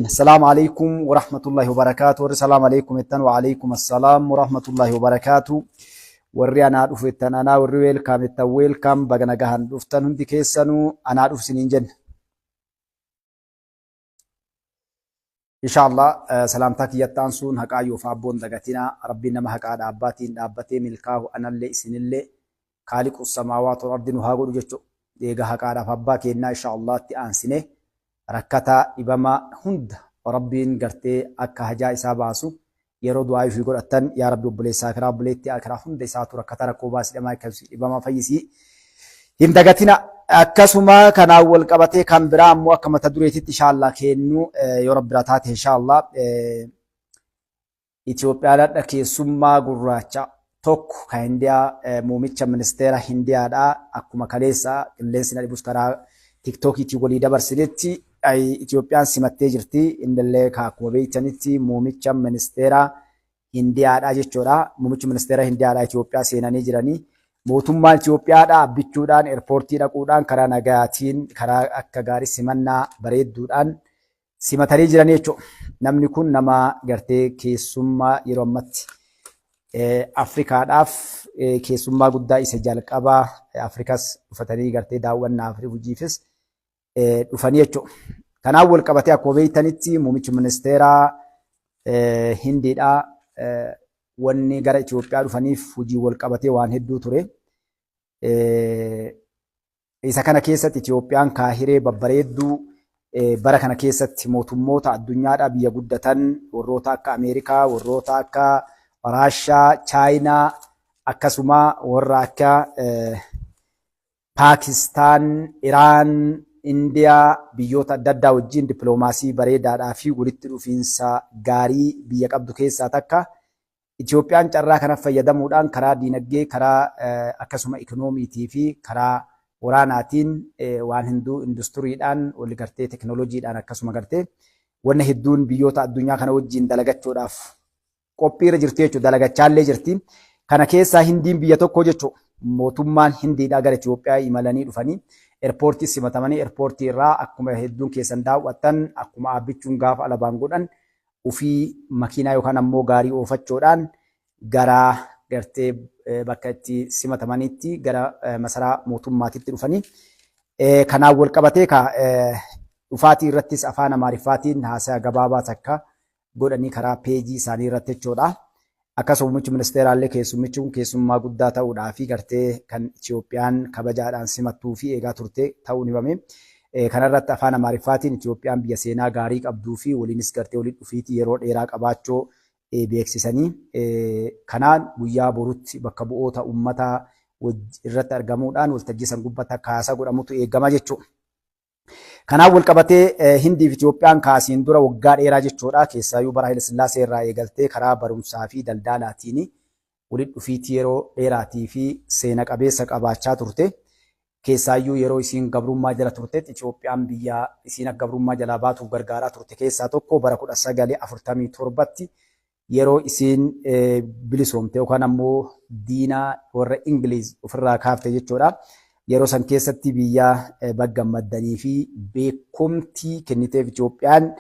Assalaamu alaikum warahmatullahi wabarakaatu. Warri salaamu alaikum jettan wa alaikum assalaam warahmatullahi wabarakaatu. Warri anaa dhufu jettan anaa, warri welcome jettan welcome, baga nagahan dhuftan hundi keessanuu anaa dhufu isiniin jenna. Inshaallah salaamtaa kiyyatti aansuun haqaa yoof abboon dagatinaa. Rabbiin nama haqaadha abbaatiin dhaabbatee milkaahu anallee isinillee kaaliqu samaawaatu wal ardi nu haa godhu jechuudha. Eega haqaadhaaf abbaa keennaa inshaallah itti aansine rakkataa dhibamaa hunda Rabbiin gartee akka hajaa isaa baasu yeroo du'aa ifii godhattan, yaa Rabbi, obboleessa akiraa, obboleettii akiraa hunda isaatu rakkataa rakkoo baasi, dhamaa dhibamaa fayyisii hin dagatina. Akkasuma kanaan wal qabatee kan biraa ammoo akka mata dureetitti inshaallah kennu yoo Rabbi biraa taate, inshaallah Itoophiyaadha keessummaa gurraacha tokko kan Hindiyaa, muummicha ministeera Hindiyaadha. Akkuma kaleessa qilleensi na dhibus karaa TikTokiitiin walii dabarsinetti Itoophiyaan simattee jirti. Innillee akkuma beektanitti muummicha ministeera Hindiyaadha jechuudha. Muummichi ministeera Hindiyaadha Itoophiyaa seenanii jiranii. Mootummaan Itoophiyaadha abbichuudhaan eerpoortii dhaquudhaan karaa nagaatiin karaa akka gaarii simannaa bareedduudhaan simatanii jiran jechuudha. Namni kun nama gartee keessummaa yeroo ammatti Afrikaadhaaf keessummaa guddaa isa jalqabaa Afrikas dhufatanii gartee daawwannaaf hojiifis dhufanii jechuudha. Kanaan wal qabatee akkuma beektanitti muummichi ministeeraa Hindiidhaa wanni gara Itoophiyaa dhufaniif hojii wal qabatee waan hedduu ture. Isa kana keessatti Itoophiyaan kaahiree babbareedduu bara kana keessatti mootummoota addunyaadhaa biyya guddatan warroota akka Ameerikaa, warroota akka Raashaa, Chaayinaa, akkasuma warra akka Paakistaan, Iraan, Indiyaa, biyyoota adda addaa wajjin dippiloomaasii bareedaadhaa fi walitti dhufiinsa gaarii biyya qabdu keessaa takka. Itoophiyaan carraa kana fayyadamuudhaan karaa diinagdee, karaa akkasuma ikoonomiitii fi karaa waraanaatiin waan hedduu industuriidhaan wali gartee teknooloojiidhaan akkasuma gartee wanna hedduun biyyoota addunyaa kana wajjin dalagachuudhaaf qophiirra jirti jechuudha. Dalagachaallee jirti. Kana keessaa Hindiin biyya tokko jechuudha. Mootummaan Hindiidhaa gara Itoophiyaa imalanii dhufanii eerpoortii simatamanii, eerpoortii irraa akkuma hedduun keessan daawwattan akkuma abbichuun gaafa alabaan godhan ufii makiinaa yookaan ammoo gaarii oofachuudhaan gara gartee bakka itti simatamanitti gara masaraa mootummaatitti dhufanii kanaan wal qabatee dhufaatii irrattis afaan Amaariffaatiin haasaa gabaabaa takka godhanii karaa peejii isaanii irratti jechuudha. Akkasuma muummichi ministeeraallee keessummichi kun keessummaa guddaa ta'uudhaa fi gartee kan Itoophiyaan kabajaadhaan simattuu fi eegaa turte ta'uun himame. Kanarratti afaan Amaariffaatiin Itoophiyaan biyya seenaa gaarii qabduu fi waliinis gartee waliin dhufiitii yeroo dheeraa qabaachuu beeksisanii, kanaan guyyaa borutti bakka bu'oota uummataa irratti argamuudhaan waltajjii san gubbatti akka haasaa godhamutu eegama jechuudha. Kanaan wal qabatee Hindii fi Itoophiyaan kaasiin dura waggaa dheeraa jechuudha. Keessaayyuu bara Haayile Sillaasee irraa eegaltee karaa barumsaa fi daldalaatiin walitti dhufiitii yeroo dheeraatii fi seena qabeessa qabaachaa turte. Keessaayyuu yeroo isiin gabrummaa jala turtetti Itoophiyaan biyya isiin akka gabrummaa jalaa baatuuf gargaaraa turte keessaa tokko. Bara 1947tti yeroo isiin bilisoomte yookaan ammoo diinaa warra Ingiliiz ofirraa kaafte jechuudha. Yeroo san keessatti biyya baggammaddanii fi beekumtii kenniteef Itoophiyaan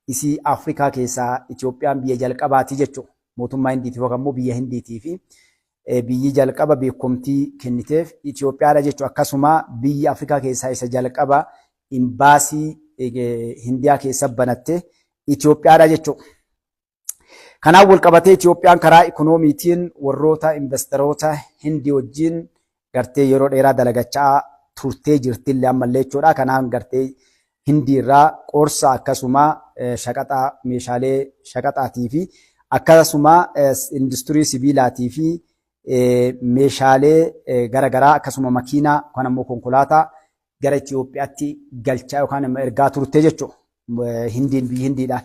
isii Afrikaa keessaa Itoophiyaan biyya jalqabaati jechuudha. Mootummaa Hindiitiif yookaan ammoo biyya Hindiitii fi biyyi jalqaba beekumtii kenniteef Itoophiyaadha jechuudha. Akkasuma biyya Afrikaa keessaa isa jalqaba imbaasii Hindiyaa keessa banatte Itoophiyaadha jechuudha. Kanaan wal qabatee Itoophiyaan karaa ikoonomiitiin warroota investoroota Hindii wajjin gartee yeroo dheeraa dalagachaa turtee jirtillee ammallee jechuudha. Kanaan gartee Hindii irraa qorsa, akkasuma shaqaxaa, meeshaalee shaqaxaatii fi akkasuma industirii sibiilaatii fi meeshaalee garaagaraa, akkasuma makiinaa yookaan ammoo konkolaataa gara Itoophiyaatti galchaa yookaan immoo ergaa turte jechuudha. Hindiin biyyi Hindiidha.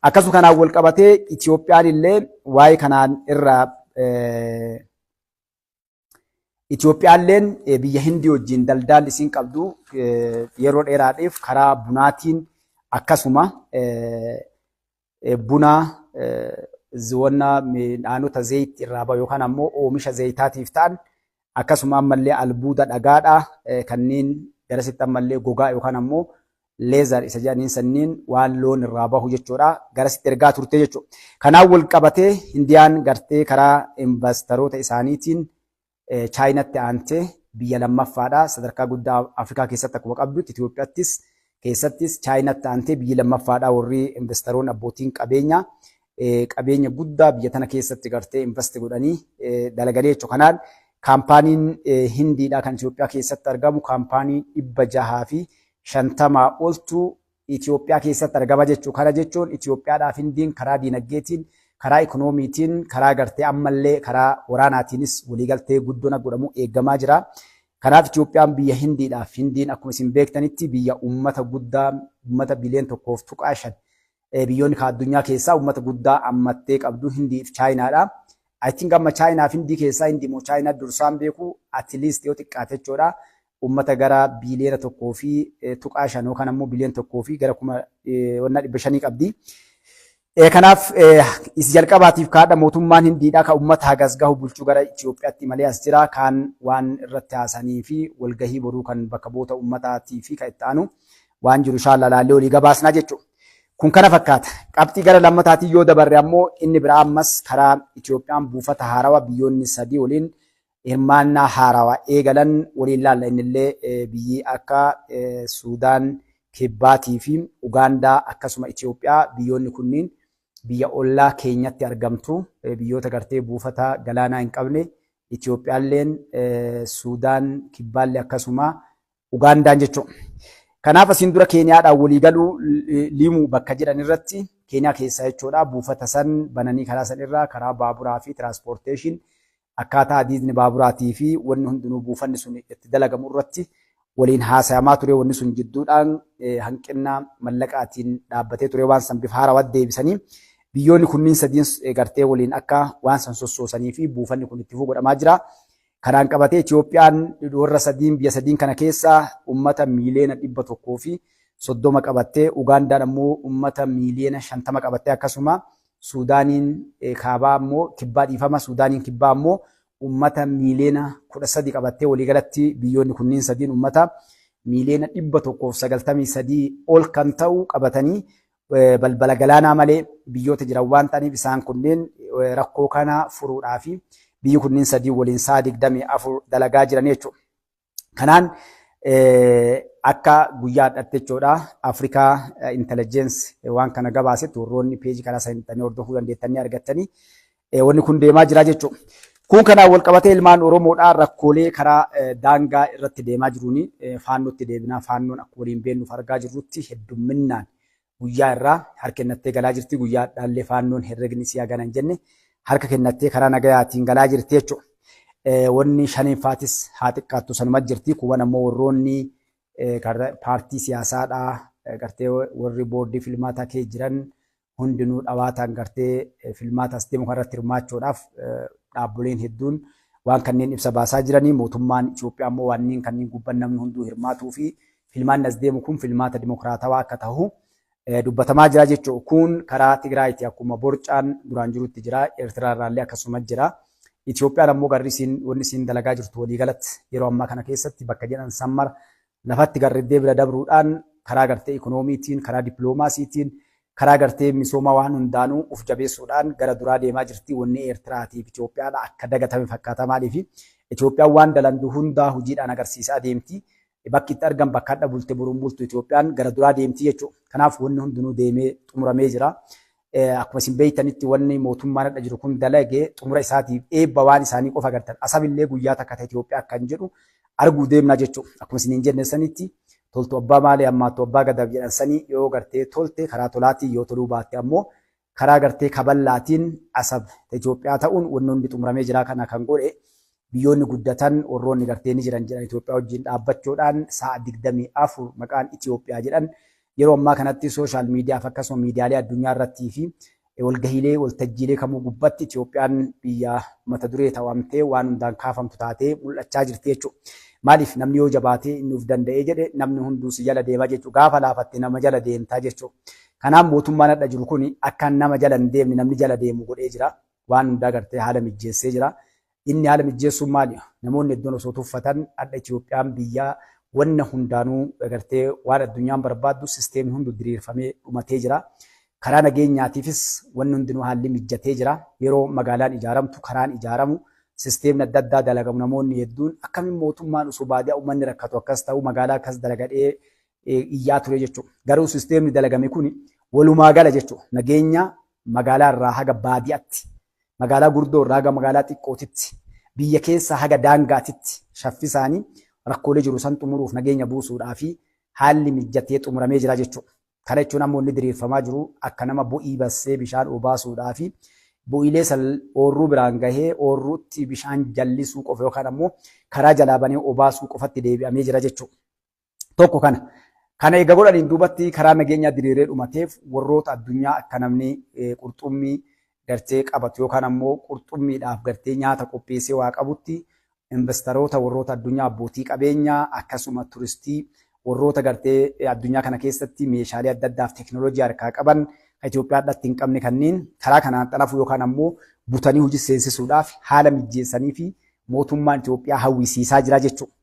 Akkasuma kanaan wal qabatee Itoophiyaan illee waa'ee kanaan irraa Itoophiyaalleen biyya Hindii wajjin daldaalli isiin qabdu yeroo dheeraadhaaf karaa bunaatiin, akkasuma buna wanna midhaanota zayitii irraa bahu yookaan ammoo oomisha zayitaatiif ta'an, akkasuma ammallee albuuda dhagaadha kanneen garasitti ammallee gogaa yookaan ammoo Leather isa jedhaniin sanniin waan loon irraa bahu jechuudha. Garasitti ergaa turte jechuudha. Kanaan wal qabatee Hindiyaan gartee karaa investoroota isaaniitiin Chaayinatti aantee biyya lammaffaadha. Sadarkaa guddaa Afrikaa keessatti akkuma qabdutti Itoophiyaattis keessattis Chaayinatti aantee biyyi lammaffaadha, warri investoroonni abbootiin qabeenyaa qabeenya guddaa biyya tana keessatti gartee invest godhanii dalaganii jechuudha. Kanaan kaampaaniin Hindiidha kan Itoophiyaa keessatti argamu kaampaanii 650 oltu Itoophiyaa keessatti argama jechuudha. Kana jechuun Itoophiyaadhaaf Hindiin karaa diinagdeetiin, karaa ikoonomiitiin, karaa gartee ammallee karaa waraanaatiinis waliigaltee guddoon godhamu eeggamaa jira. Kanaaf Itoophiyaan biyya Hindiidhaaf, Hindiin akkuma isin beektanitti biyya uummata guddaa, uummata biliyoona 1.5, biyyoonni kan addunyaa keessaa uummata guddaa ammattee qabdu Hindii fi Chaayinaadha. I think amma Chaayinaa fi Hindii keessaa Hindii moo Chaayinaa dursaan beeku, at least yoo xiqqaate jechuudha. Uummata gara biliyoona 1.5 yookaan ammoo biliyoona tokkoo fi gara kuma wannaa dhibba shanii qabdi. Kanaaf is jalqabaatiif kaadha mootummaan Hindiidha kan uummata hagas gahu bulchuu gara Itoophiyaatti malee as jira. Kaan waan irratti haasanii fi walgahii boruu kan bakka bu'oota uummataatii fi kan itti aanu waan jiru inshallah laallee olii gabaasnaa jechuudha. Kun kana fakkaata. Qabxii gara lammataatiin yoo dabarre ammoo inni biraa ammas karaa Itoophiyaan buufata haarawaa biyyoonni sadii waliin hirmaannaa haarawaa eegalan waliin laalla. Innillee biyyi akka Suudaan Kibbaatii fi Ugaandaa akkasuma Itoophiyaa, biyyoonni kunniin biyya ollaa keenyatti argamtu, biyyoota gartee buufata galaanaa hin qabne, Itoophiyaalleen, Suudaan Kibbaallee, akkasuma Ugaandaan jechuudha. Kanaaf asiin dura Keeniyaadhaan waliigaluu Liimuu bakka jedhan irratti, Keeniyaa keessaa jechuudha, buufata san bananii karaa san irraa karaa baaburaa fi transportation akkaataa hadiidni baaburaatii fi wanni hundinuu buufanni sun itti dalagamu irratti waliin haasayamaa ture. Wanni sun jidduudhaan hanqina mallaqaatiin dhaabbatee ture. Waan san bifa haarawaa deebisanii biyyoonni kunniin sadiin gartee waliin akka waan san sossoosanii fi buufanni kun itti fufuu godhamaa jira. Kanaan qabatee Itoophiyaan warra sadiin, biyya sadiin kana keessa uummata miiliyoona 130 qabattee, Ugaandaan ammoo uummata miiliyoona 50 qabattee, akkasuma Suudaaniin kaabaa ammoo, kibbaa, dhiifama, Suudaaniin kibbaa ammoo uummata miiliyoona 13 qabattee, waliigalatti biyyoonni kunniin sadiin uummata miiliyoona 193 ol kan ta'u qabatanii balbala galaanaa malee biyyoota jiran waan ta'aniif, isaan kunneen rakkoo kana furuudhaa fi biyyi kunniin sadii waliin sa'a 24 dalagaa jiran jechuudha. Kanaan akka guyyaa hadhatte jechuudha. Africa Intelligence waan kana gabaasetti warroonni peejii karaa isaanii hordofuu dandeettanii argattanii wanni kun deemaa jira jechuudha. Kun kanaan wal qabatee ilmaan Oromoodhaa rakkoolee karaa daangaa irratti deemaa jiruuni faannootti deebinaa. Faannoon akka waliin beennuuf argaa jirrutti heddumminaan guyyaa irraa harka kennattee galaa jirti. Guyyaa dhaallee faannoon herregni si'a gana hin jenne harka kennattee karaa nagayaatiin galaa jirti jechuudha. Wanni shaneenfaatis haa xiqqaattu sanuma jirti. Kuban ammoo warroonni paartii siyaasaadhaa gartee warri boordii filmaataa kee jiran hundinuu dhawaataan gartee filmaata as deemu kanarratti hirmaachuudhaaf dhaabboleen hedduun waan kanneen ibsa baasaa jiranii, mootummaan Itoophiyaa ammoo wanneen kanneen gubban namni hunduu hirmaatuu fi filmaanni as deemu kun filmaata dimokiraatawaa akka ta'u dubbatamaa jira jechuudha. Kun karaa Tigraayti akkuma borcaan duraan jirutti jira. Eertiraarraallee akkasuma jira. Itoophiyaan ammoo garri isiin wanni isiin dalagaa jirtu waliigalatti yeroo ammaa kana keessatti bakka jedhan sammara lafatti garriddee bira dabruudhaan karaa gartee ikoonomiitiin, karaa dippiloomaasiitiin, karaa gartee misooma waan hundaanuu uf jabeessuudhaan gara duraa deemaa jirti. Wanni Eertiraatiif Itoophiyaadha akka dagatame fakkaata. Maaliif Itoophiyaan waan dalandu hundaa hojiidhaan agarsiisaa deemti. Bakki itti argam bakka hadha bulte boruun bultu Itoophiyaan gara duraa deemti jechuudha. Kanaaf wanni hundinuu deemee xumuramee jira. Akkuma isin beektanitti wanni mootummaan hadha jiru kun dalage xumura isaatiif eebba waan isaanii qofa agartan. Asabillee guyyaa takka ta'e Itoophiyaa akkan jedhu arguu deemna jechuudha. Akkuma isiniin jenne sanitti, toltu abbaa maalee hammaattu abbaa gadaaf jedhan sanii, yoo gartee tolte karaa tolaatiin, yoo toluu baatte ammoo karaa gartee kaballaatiin Asab Itoophiyaa ta'uun wanni hundi xumuramee jira. Kana kan godhe biyyoonni guddatan warroonni gartee ni jiran jedhan Itoophiyaa wajjin dhaabbachuudhaan sa'a 24 maqaan Itoophiyaa jedhan yeroo ammaa kanatti social mediaaf akkasuma miidiyaalee addunyaa irrattii fi walgahiilee waltajjiilee kamuu gubbatti Itoophiyaan biyya mata duree ta'amtee waan hundaan kaafamtu taatee mul'achaa jirti jechuudha. Maaliif namni yoo jabaatee inni of danda'ee jedhe namni hunduu si jala deema jechuudha. Gaafa laafatte nama jala deemtaa jechuudha. Kanaaf mootummaan hadha jiru kun akka nama jala hin deemne namni jala deemu godhee jira. Waan hundaa gartee haala mijjeessee jira. Inni haala mijjeessuun maali? Namoonni hedduun osoo tuffatan hadha Itoophiyaan biyya Wanna hundaanuu agartee waan addunyaan barbaaddu sisteemni hundu diriirfamee dhumatee jira. Karaa nageenyaatiifis wanni hundinuu haalli mijjatee jira. Yeroo magaalaan ijaaramtu, karaan ijaaramu, sisteemni adda addaa dalagamu, namoonni hedduun akkamiin mootummaan osoo baadiyyaa uummanni rakkatu akkas ta'u magaalaa akkas dalagadhee iyyaa ture jechuudha. Garuu sisteemni dalagame kun walumaa gala jechuudha. Nageenya magaalaa irraa haga baadiyyaatti, magaalaa guddoo irraa haga magaalaa xiqqootitti, biyya keessaa haga daangaatitti shaffisaanii rakkoolee jiru san xumuruuf nageenya buusuudhaa fi haalli mijjatee xumuramee jira jechuudha. Kana jechuun ammoo inni diriirfamaa jiru akka nama bu'ii bassee bishaan obaasuudhaa fi bu'iilee san oorruu biraan gahee oorruutti bishaan jallisuu qofa yookaan ammoo karaa jalaa banee obaasuu qofatti deebi'amee jira jechuudha. Tokko kana. Kana eega godhaniin duubatti karaa nageenyaa diriiree dhumateef warroota addunyaa akka namni qurxummii gartee qabatu yookaan ammoo qurxummiidhaaf gartee nyaata qopheessee waa qabutti investaroota warroota addunyaa, abbootii qabeenyaa, akkasuma turistii warroota gartee addunyaa kana keessatti meeshaalee adda addaaf teekinooloojii harkaa qaban kan Itoophiyaadhaatti hin qabne kanneen karaa kanaan xalafuu yookaan ammoo butanii hojii seensisuudhaaf haala mijjeessanii fi mootummaan Itoophiyaa hawwisiisaa jira jechuudha.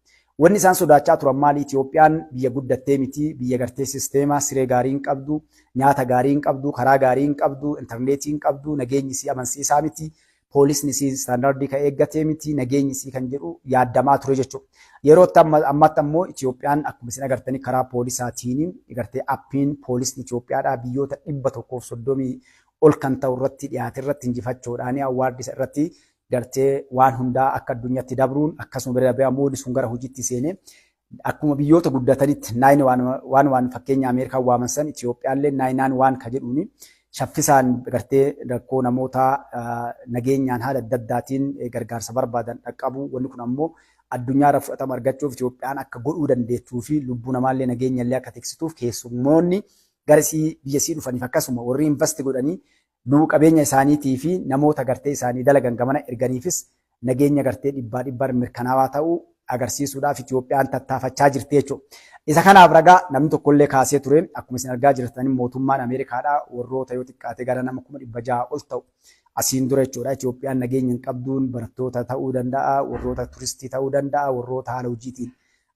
Wanni isaan sodaachaa turan maali? Itoophiyaan biyya guddattee miti, biyya gartee sisteema siree gaarii hin qabdu, nyaata gaarii hin qabdu, karaa gaarii hin qabdu, intarneetii hin qabdu, nageenyi isii amansiisaa miti, poolisni isii istaandardii kan eeggatee miti, nageenyi isii kan jedhu yaaddamaa ture jechuudha. Yeroo ammaatti ammoo Itoophiyaan akkuma isin agartanii karaa poolisaatiin gartee appiin poolisni Itoophiyaadhaa biyyoota 130 ol kan ta'u irratti dhiyaate irratti injifachuudhaan award irratti gartee waan hundaa akka addunyaatti dabruun, akkasuma bira darbee ammoo sun gara hojiitti seenee akkuma biyyoota guddatanitti nine one one fakkeenya Ameerikaan waaman san Itoophiyaallee 911 ka jedhuuni shaffisaan gartee rakkoo namoota nageenyaan haala adda addaatiin gargaarsa barbaadan dhaqqabu. Wanni kun ammoo addunyaarra fudhatama argachuuf Itoophiyaan akka godhuu dandeettuu fi lubbuu namaallee nageenyallee akka tiksituuf keessummoonni gara isii biyya isii dhufaniif, akkasuma warri invest godhanii lubbuu qabeenya isaaniitii fi namoota gartee isaanii dalagan gamana erganiifis nageenya gartee dhibbaa dhibbaan mirkanaawaa ta'uu agarsiisuudhaaf Itoophiyaan tattaafachaa jirti jechuudha. Isa kanaaf ragaa namni tokkollee kaasee ture. Akkuma isin argaa jirtan mootummaan Ameerikaadhaa warroota yoo xiqqaate gara nama 600,000 ol ta'u asiin dura jechuudha. Itoophiyaan nageenya hin qabduun barattoota ta'uu danda'a, warroota turistii ta'uu danda'a, warroota haala hojiitiin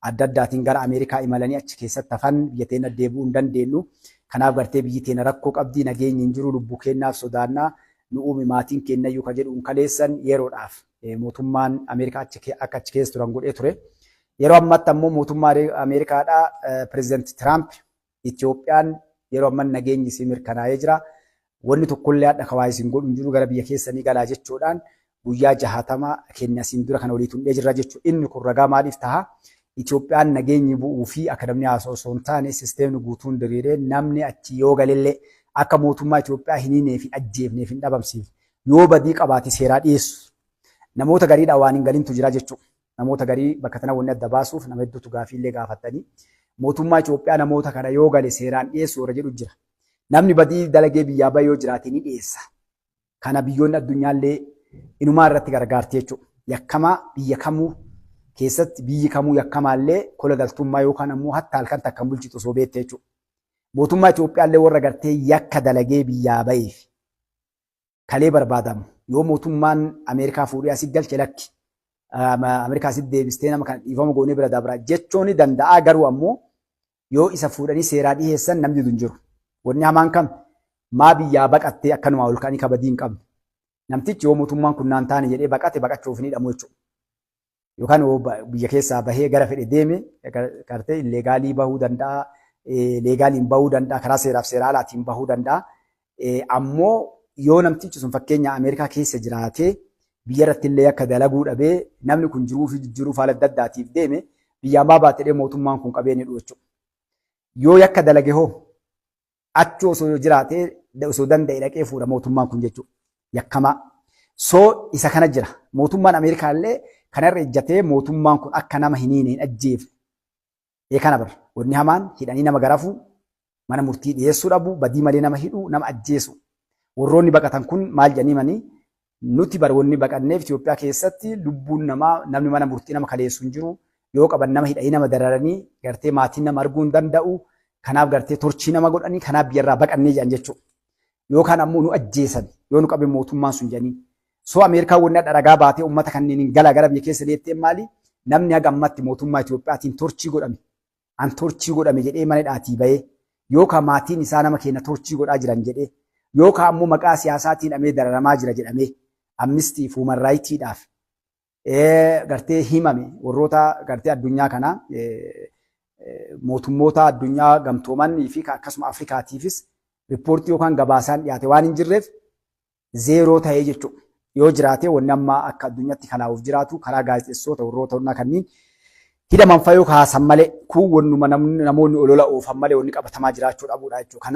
adda addaatiin gara Ameerikaa imalanii achi keessatti hafan, biyya teenya deebi'uu hin dandeenyu. Kanaaf gartee biyyi teenya rakkoo qabdi, nageenyi hin jiru, lubbuu keenyaaf sodaannaa, nu uume maatiin keenyayyuu ka jedhu kaleessan yeroodhaaf mootummaan Ameerikaa akka achi keessa turan godhee ture. Yeroo ammaatti ammoo mootummaa Ameerikaadhaa pireezidaanti Tiraamp Itoophiyaan yeroo ammaa nageenyi isii mirkanaa'ee jira. Wanni tokkollee hadha kawaa isin godhu hin jiru, gara biyya keessanii galaa jechuudhaan guyyaa 60 keenya asiin dura kana walii tundhee jirra jechuudha. Inni kun ragaa maaliif taha? Itoophiyaan nageenyi bu'uu fi akka namni haasa'u osoo hin taane sisteemni guutuun diriiree namni achi yoo galellee akka mootummaa Itoophiyaa hin hiinee fi ajjeefneef hin dhabamsiifne, yoo badii qabaate seeraa dhiyeessu. Namoota gariidhaan waan hin galintu jira jechuudha. Namoota garii bakka tana wanni adda baasuuf nama hedduutu gaafiillee gaafatanii mootummaa Itoophiyaa namoota kana yoo gale seeraan dhiyeessu warra jedhu jira. Namni badii dalagee biyyaa bahe yoo jiraate ni dhiyeessa. Kana biyyoonni addunyaallee inumaa irratti gargaarti jechuudha. Yakkamaa biyya kamuu keessatti, biyyi kamuu yakkamaallee kola galtummaa yookaan ammoo hatta halkan takka hin bulchitu osoo beekte jechuudha. Mootummaa Itoophiyaallee warra gartee yakka dalagee biyyaa baheef kalee barbaadamu yoo mootummaan Ameerikaa fuudhee asii galche, lakki, Ameerikaa asitti deebistee nama kana dhiifama goonee bira dabra jechuun ni danda'a, garuu ammoo yoo isa fuudhanii seeraa dhiyeessan namni hin jiru. Wanni hamaan kam maa biyyaa baqattee akkanumaa ol ka'anii kabadii hin qabne. Namtichi yoo mootummaan kun naan taane jedhee baqate baqachuuf ni hidhamu jechuudha. Yookaan yoo biyya keessaa bahee gara fedhe deeme gartee illegal bahuu danda'a, legaliin bahuu danda'a, karaa seeraaf seera alaatiin bahuu danda'a. Ammoo yoo namtichi sun fakkeenya Ameerikaa keessa jiraatee biyya irratti illee akka dalaguu dhabee namni kun jiruu fi jijjiiruuf haala adda addaatiif deeme biyyaa maa baatee mootummaan kun qabee ni dhufu jechuudha. Yoo yakka dalage hoo achi osoo jiraatee osoo danda'e dhaqee fuudha mootummaan kun jechuudha. Yakkamaa. So isa kana jira. Mootummaan Ameerikaa illee kanarra ejjatee mootummaan kun akka nama hin hiine, hin ajjeefne. Ee, kana bara. Wanni hamaan hidhanii nama garafuu, mana murtii dhiyeessuu dhabu, badii malee nama hidhuu, nama ajjeesu. Warroonni baqatan kun maal jedhanii manii nuti bar wanni baqanneef Itoophiyaa keessatti lubbuun namaa, namni mana murtii nama kaleessu hin jiru. Yoo qaban nama hidhanii nama dararanii gartee maatiin nama arguu hin danda'u. Kanaaf gartee torchii nama godhanii kanaaf biyyarraa baqannee jedhan jechuudha. Yookaan ammoo nu ajjeesan yoo nu qabe mootummaan sun jedhanii. So Ameerikaan wanni hadha ragaa baatee uummata kanneen hin galaa gara biyya keessa deetteen maali? Namni haga ammatti mootummaa Itoophiyaatiin torchii godhame. An torture godhame jedhee mana hidhaatii bahee, yookaan maatiin isaa nama keenya torture godhaa jiran jedhee, yookaan ammoo maqaa siyaasaatiin hidhamee dararamaa jira jedhamee Amnesty fi Human Rightsiidhaaf gartee himame, warroota gartee addunyaa kanaa, mootummoota addunyaa gamtoomanii fi akkasuma Afrikaatiifis riippoortii yookaan gabaasaan dhiyaate waan hin jirreef zero ta'ee jechuudha. Yoo jiraate, wanni amma akka addunyaatti kalaa'uuf jiraatu karaa gaazexeessota warroota kanneen hidhaman fayyoo kaasan malee, kun wannuma namoonni olola oofan malee wanni qabatamaa jiraachuu dhabuudha jechuudha.